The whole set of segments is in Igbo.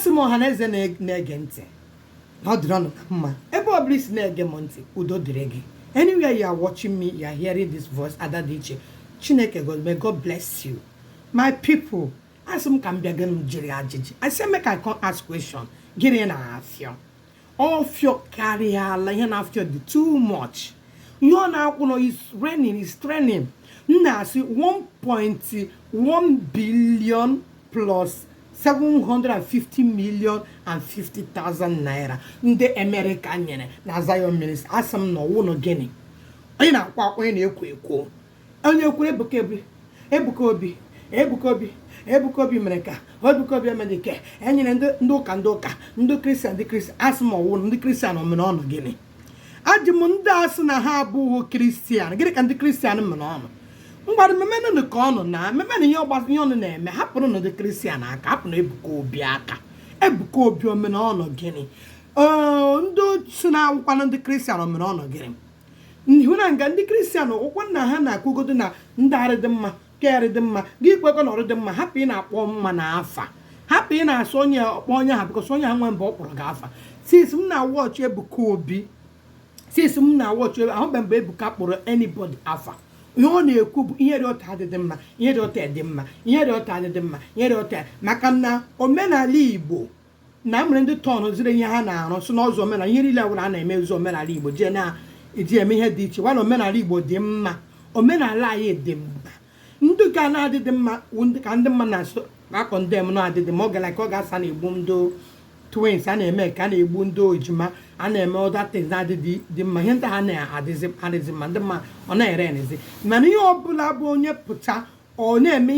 Asị m, ọha na eze na-ege ntị, na ọ dịrị ọnụ na mma. Ebe ọ bụla isi na-ege m ntị, udo dịrị gị. Anywhere you are watching me, you are hearing this voice, ada dị iche, Chineke God, may God bless you, my people. Asị m ka m bịa gị m jiri ajụjụ. I say make I come ask question. Gịnị na-afịọ ọfịọ karịala? Ihe na-afịọ dị too much. Ihe ọ na-akwụ nọ is raining, is training. M na-asị 1.1 billion plus 750 million and 50,000 naira ndị Amerịka nyere na Zion Ministry. Asị m na ọwụnụ gịnị? Onye na-akwa akwa, onye na-ekwo ekwo, onye kwuru Ebuka Obi, Ebuka Obi, Ebuka Obi, Ebuka Obi mere ka Ebuka Obi emere ke enyere ndị ụka, ndị ụka, ndị Kristian, ndị Kristian. Asị m, ọwụnụ ndị Kristian o mere ọnụ gịnị? Ajụ m ndị asị na ha abụghị Kristian, gịnị ka ndị Kristian mere ọnụ? Mgbado memenụ ka ọnụ na memenụ ihe ọgbasa, ihe ọnụ na-eme. Hapụrụ ndị Kristian aka, hapụrụ Ebuka Obi aka. Ebuka Obi omere ọnụ gịnị? Ee, ndị si na akwụkwanụ ndị Kristian omere ọnụ gịnị? Hụ na nga ndị Kristian ụkwụ nna ha na-akwugodo na ndị arị dị mma, kegharị dị mma, gị kwekọ na ọrụ dị mma. Hapụ ị na-akpọ mma na afa, hapụ ị na-asụ onye ọkpọ onye ha, because onye ha nwe mgbe ọ kpọrọ gị afa. Since m na-watch Ebuka Obi, since m na-watch, ahụbe mgbe Ebuka kpọrọ anybody afa. Ihe ọ na-ekwu bụ ihe dị ọta adịdị mma, ihe dị ọta dị mma, ihe dị ọta adịdị mma, ihe dị ọta. Maka na omenala Igbo na nwere ndị tọn ziri ihe ha na-arụ si n'ọzọ omenala, ihe niile ọbụla a na-eme ezi omenala Igbo jee na-eji eme ihe dị iche. Nwana omenala Igbo dị mma, omenala anyị dị mma. Ndị ka na-adịdị mma wụ ndị ka ndị mma na-asụ akọ ndị m na-adịdị ma ọ gara ka ọ ga-asa na-egbu ndị twins a na-eme, ka a na-egbu ndị ejima, a na-eme other things na-adịdị dị mma. Ihe ndị ha na-adịzi adịzi mma, ndị mma ọ na-ere enezi. Mana ihe ọbụla bụ onye pụta, ọ na-eme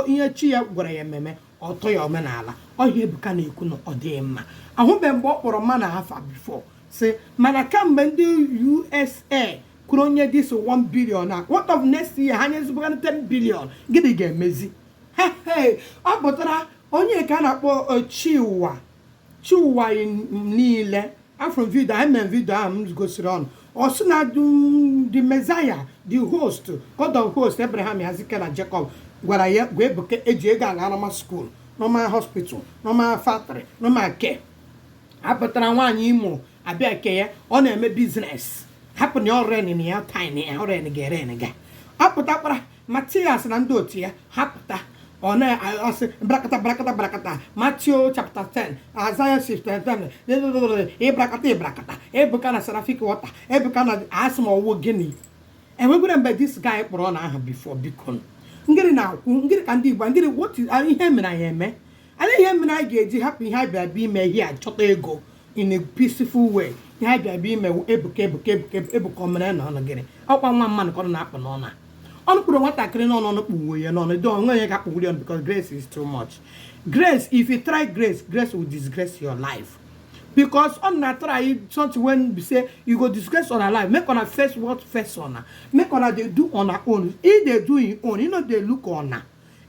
ihe chi ya gwara ya ememe, ọtọ ya omenala ọhịa. Ebuka na-ekwu na ọ dịghị mma. Ahụbeghị mgbe ọ kpọrọ mma na afa before si. Mana kamgbe ndị USA kwuru onye this 1 billion a, what of next year ha nyezibụga 10 billion, gịnị ga-emezi? He ọ pụtara onye ka a na-akpọ Chiụwa, Chiụwa niile afro video anyị mere, video ahụ m gosiri ọnụ, ọ sị na the Messiah, the host, God of host, Abraham, Isaac na Jacob gwara ya gwa Ebuka eji ego ala normal school, normal hospital, normal factory, normal care. Apụtara nwaanyị Imo abịa ke ya, ọ na-eme business. Hapụ na ọren na ya tiny ya ọren ga-eren ga apụtakwara Matias na ndị otu ya. Ha pụta, ọ na-asị brakata brakata brakata, Matthew chapter 10, Isaiah 67, ịbrakata ịbrakata. Ebuka na Seraphic water, Ebuka na asị m, ọwụ gịnị? Enwegwere mgbe this guy kpọrọ na aha before? Biko, ngịrị na-akwụ ngịrị ka ndị Igbo ngịrị? What is ihe mere anyị eme anyị? Ihe mere anyị ga-eji hapụ ihe anyị bịara bịa ime ihe a, chọta ego in a peaceful way. Ihe anyị bịara bịa ime, Ebuka, Ebuka, Ebuka, Ebuka o mere na ọnụ gịnị? Ọkwa nwa mmadụ ka ọ na-akpụ n'ọnụ a. Ọnụ kpụrụ nwatakịrị n'ọnụ, ọnụ kpụwo ya n'ọnụ dị onwe onye ga-akpụwuri ọnụ, because grace is too much. Grace, if you try grace, grace will disgrace your life, because ọ na try something when be say you go disgrace una life. Make una face what face una, make una dey do una own. He dey do him own, he no dey look una.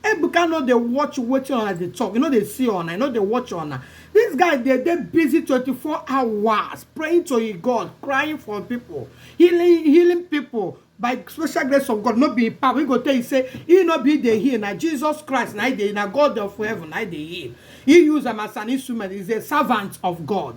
Ebuka no dey watch wetin una dey talk, he no dey see una, he no dey watch una. This guy dey busy 24 hours praying to him God, crying for people, healing people by special grace of God. No be power. He go tell you say he no be dey heal, na Jesus Christ na he dey, na God of heaven na he dey heal. He use am as an instrument. He is a servant of God.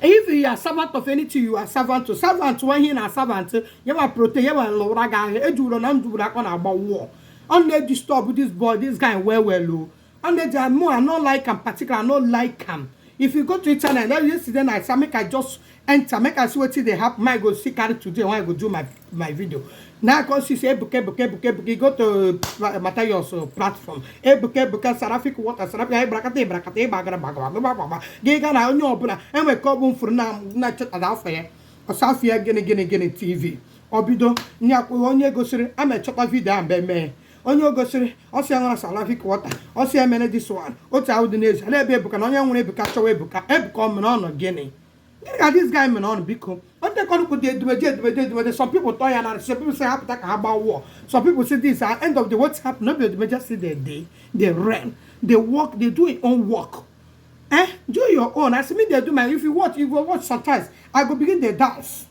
If you are servant of anything, you are servant to servant. When he na servant ya ma protect ya ma lụra gị ahịa ejuru na ndụ akọ na-agba war. Ọ na-disturb this boy, this guy well well o. Ọ na-eji mụ, I no like am particular, I no like am. If you go to internet yesterday night, say make I just enter, make I see wetin dey happen, make I go see carry today when I go do my video. Now I come see say Ebuka, Ebuka, Ebuka, Ebuka. You go to Matthias platform, Ebuka, Ebuka, Seraphic water, Seraphic ebrakata ebrakata ịgbagara gbagara gbagba gị gaa na onye ọbụla enwe ka ọ bụ mfuru na na chetara afọ ya, ọsọ afọ ya gịnị gịnị gịnị TV. Ọ bido nye onye gosiri ama echọta video ahụ mgbe mee onye o gosiri, ọ sị ya nwere Seraphic water, ọ sị ya mere this one otu ahụ dị n'ezi ala ebe Ebuka na onye nwere Ebuka chọwa Ebuka. Ebuka ọ mere ọnụ gịnị? Gịnị ka this guy mere ọnụ? Biko, o tekọrọ dị edumede edumede edumede. Some people tọ ya na some people say hapụta ka ha gbaa war. Some people say this at end of the what happen, no be Odumeje say dey run, dey work, dey do im own work. Eh, do your own. As me dey do my, if you watch, if you watch, sometimes I go begin dey dance.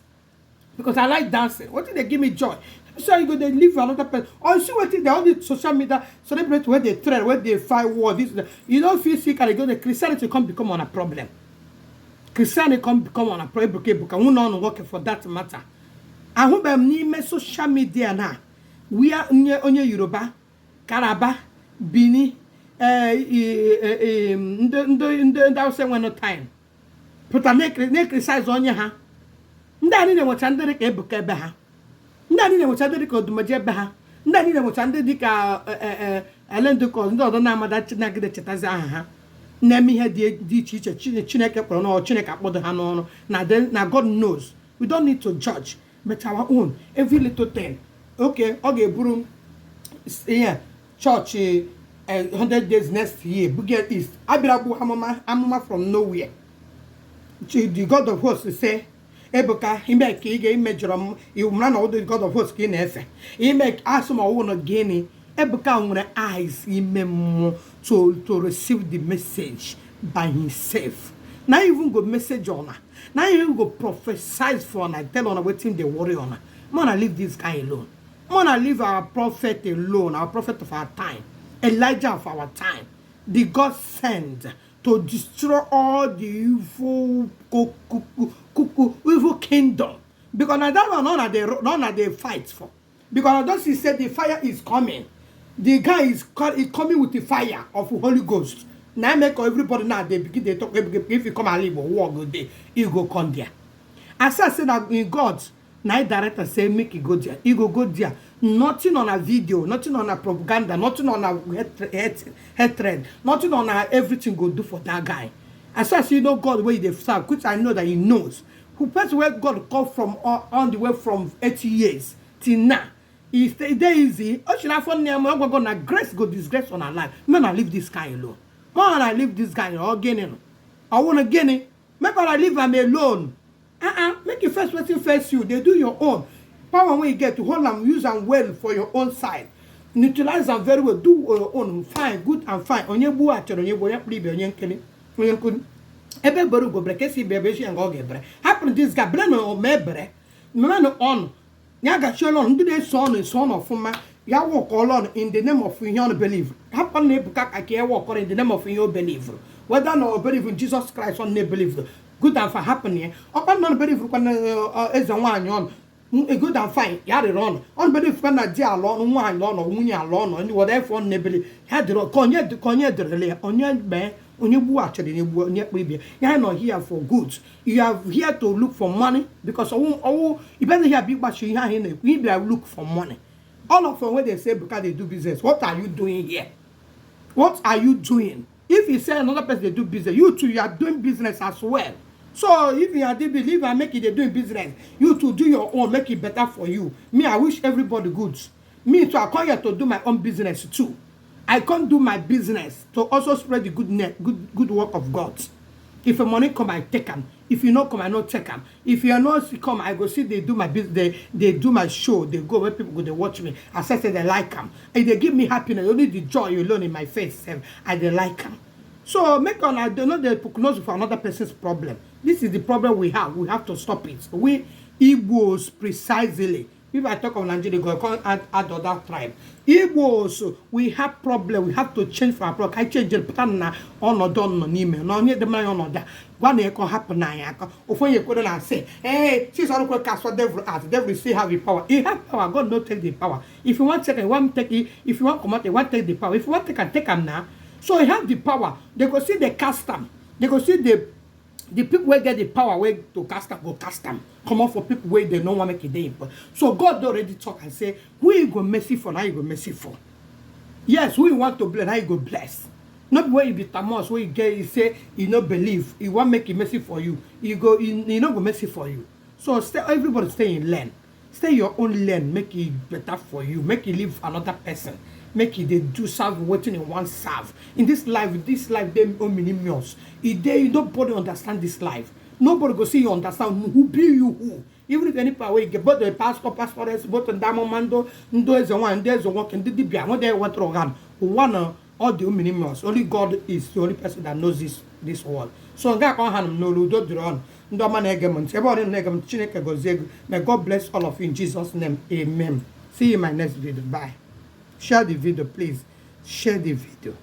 Because I like dancing. Wetin dey give me joy? So you go dey live another person, or you see wetin dey all the social media celebrate wey dey trend, wey dey fight war, this, you no fit see carry go. The Christianity come become una problem. Christianity come become una problem. Ebuka, Ebuka nwụna ọnụ nwoke. For that matter, ahụbeghị m n'ime social media na wia nye onye Yoruba, Calabar, Bini, ndị Hausa enwe time pụta na-criticize onye ha. Ndị a niile nwecha ndị dịka Ebuka ebe ha. Ndị a niile nwecha ndị dịka Odumeje ebe ha. Ndị a niile nwecha ndị dịka elendụkọ, ndị ọzọ na-amada chinagide chetazi aha ha, na-eme ihe dị iche iche. Chineke kpọrọ n'ọrụ, Chineke akpọdo ha n'ọrụ na God knows. We don't need to judge, but our own every little thing, okay, ọ ga-eburu ihe chọọchị 100 days next year buga east, abịara gbuo amụma, amụma from nowhere. The God of hosts say, "Ebuka, ime ka ị ga-emejọrọ m iwu mara na ọdụ God of hosts ka ị na-efe ime asụ ma ọwụ na gịnị." Ebuka nwere eyes ime mmụọ to receive the message by himself. Na even go message una, na even go prophesy for una, tell una wetin dey worry una. Una leave this guy alone. Una leave our prophet alone, our prophet of our time, Elijah of our time, the God sent to destroy all the evil evil kingdom, because na that one una dey fight for, because I don see say the fire is coming. The guy is coming with the fire of Holy Ghost. Na make everybody now dey begin dey talk. If you come ala Igbo, war go dey. E go come there. As I say, na in God na him director say make e go there, e go go there. Nothing on a video, nothing on a propaganda, nothing on a hatred, nothing on a everything go do for that guy. As I say, you know God wey you dey serve, which I know that he knows, who person wey God call from on the way from 80 years till now, e stay dey easy. O si n'afọ nne ya ma ọ gwago na grace go disgrace on her life. Make una leave this guy alone. Make una leave this guy. Ọ gịnị nọ? Ọwụnụ gịnị? Make una leave am alone. Uh-uh. Make you first wetin face you dey do your own power wey you get to hold am, use am well for your own side, neutralize am very well, do your own fine, good and fine. Onye gbuo achọrọ, onye gbuo, onye kpụrụ ibe, onye nkiri, onye nkiri ebe bere ugo bere ka esi ibe ebe esi ya nga ọ ga-ebere. Hapụrụ this guy bere na ma ebere memenụ ọnụ ya gachiela ọnụ. Ndị na-eso ọnụ eso ọnụ ọfụma, ya wọkọọla ọnụ in the name of ihe ọnụ believe. Hapụ na Ebuka ka ya wọkọrọ in the name of ihe o believe, whether na o believe in Jesus Christ or na believe, good and fine, hapụ na ya. Ọkpa na believe kwa na eze nwaanyị ọnụ, good and fine, ya rịrị ọnụ ọnụ believe kwa na di ala ọnụ, nwaanyị ọnụ, nwunye ala ọnụ, whatever ọnụ na-ebelieve, ya dịrị ka onye ka onye dịrịla ya. Onye mee, onye gbuo achịrị na egbuo, onye kpụ ibie ya nọ here for good. You are here to look for money, because ọwụ ọwụ ibere here bụ ịgbachi ihe ahụ ị na-ekwu. You bịara look for money. All of them wey dey say Ebuka dey do business, what are you doing here? What are you doing? If you say another person dey do business, you too, you are doing business as well. So if you are dey believe and make you dey doing business, you too do your own, make it better for you. Me, I wish everybody good. Me too, I come here to do my own business too. I come do my business to also spread the good net, good work of God. If money come, I take am. If you no come, I no take am. If you no come, I go see they do my business, they do my show, they go where people go, they watch me. As I say, they like am and they give me happiness. Only the joy alone in my face sef, I dey like am. So make una dey no dey poke nose for another person's problem. This is the problem we have. We have to stop it. We Igbos precisely, if I talk of Nigeria, go come add other tribe. Igbos, we have problem. We have to change for our problem. Ka anyị change pụta na ọnọdụ nọ n'ime na onye dị mmanya ọnọdụ a gwa na ịkọ hapụ na anyị aka. Ofu onye kwere na asị, ee, since ọrụ cast for devil out, devil still have the power. He have power. God no take the power. If you want take, you want take it. If you want comot, you want take the power. If you want take am, take am now. So he have the power. They go see, they cast am. They go see the people wey get the power wey to cast am go cast am comot for people wey dey no wan make e dey important. So God don already talk and say who he go mercy for, na he go mercy for. Yes, who he want to bless, na he go bless. No be when you be Thomas wey you get, you say you no believe, he wan make e mercy for you, he go, he no go mercy for you. So stay, everybody stay in lane. Stay your own lane, make e better for you. Make e leave another person, make e dey do serve wetin e wan serve in this life. This life dey ominous. E dey, nobody understand this life. Nobody go see you understand who be you, who even if any power wey you get, both the pastor, pastoress, both ndị amụma, ndị eze nwaanyị, ndị eze nwoke, ndị dibịa, nwede wetara ụgha ụwa na All the minimus, only God is the only person that knows this world. So nke a ka ọ ha nụ m n'olu. Udo dịrị ọnụ, ndị ọma na-ege m ntị, ebe ọ dị na-ege m ntị. Chineke gọzie gị. May God bless all of you in Jesus' name, amen. See you in my next video. Bye. Share the video, please. Share the video.